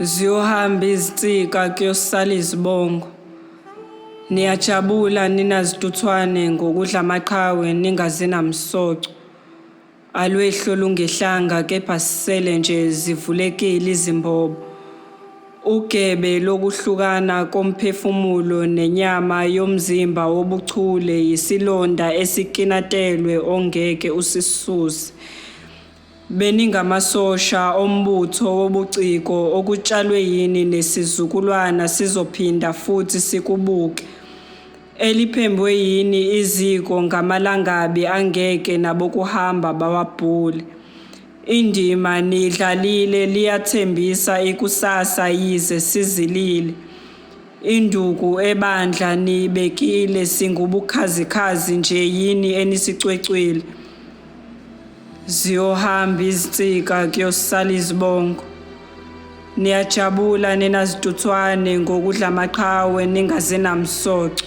Ziyohamba izinsika kuyosala izibongo. Niyajabula nina zituthwane ngokudla amaqhawe ningaze namsoco. Alwehli olungehlanga kepha sisele nje zivulekile izimbobo. Ugebe lokuhlukana komphefumulo nenyama yomzimba wobuchule yisilonda esikinatelwe ongeke usisuse. Beningamasosha ombutho wobuciko okutshalwe yini nesizukulwana sizophinda futhi sikubuke. Eliphembwe yini iziko ngamalangabi angeke nabokuhamba bawabhule. Indima niyidlalile liyathembisa ikusasa yize sizilile. Induku ebandla niyibekile singubukhazikhazi nje yini enisicwecwile. Ziyohamba izinsika kuyosala izibongo. Niyajabula nina zituthwane ngokudla amaqhawe ningaze namsoco.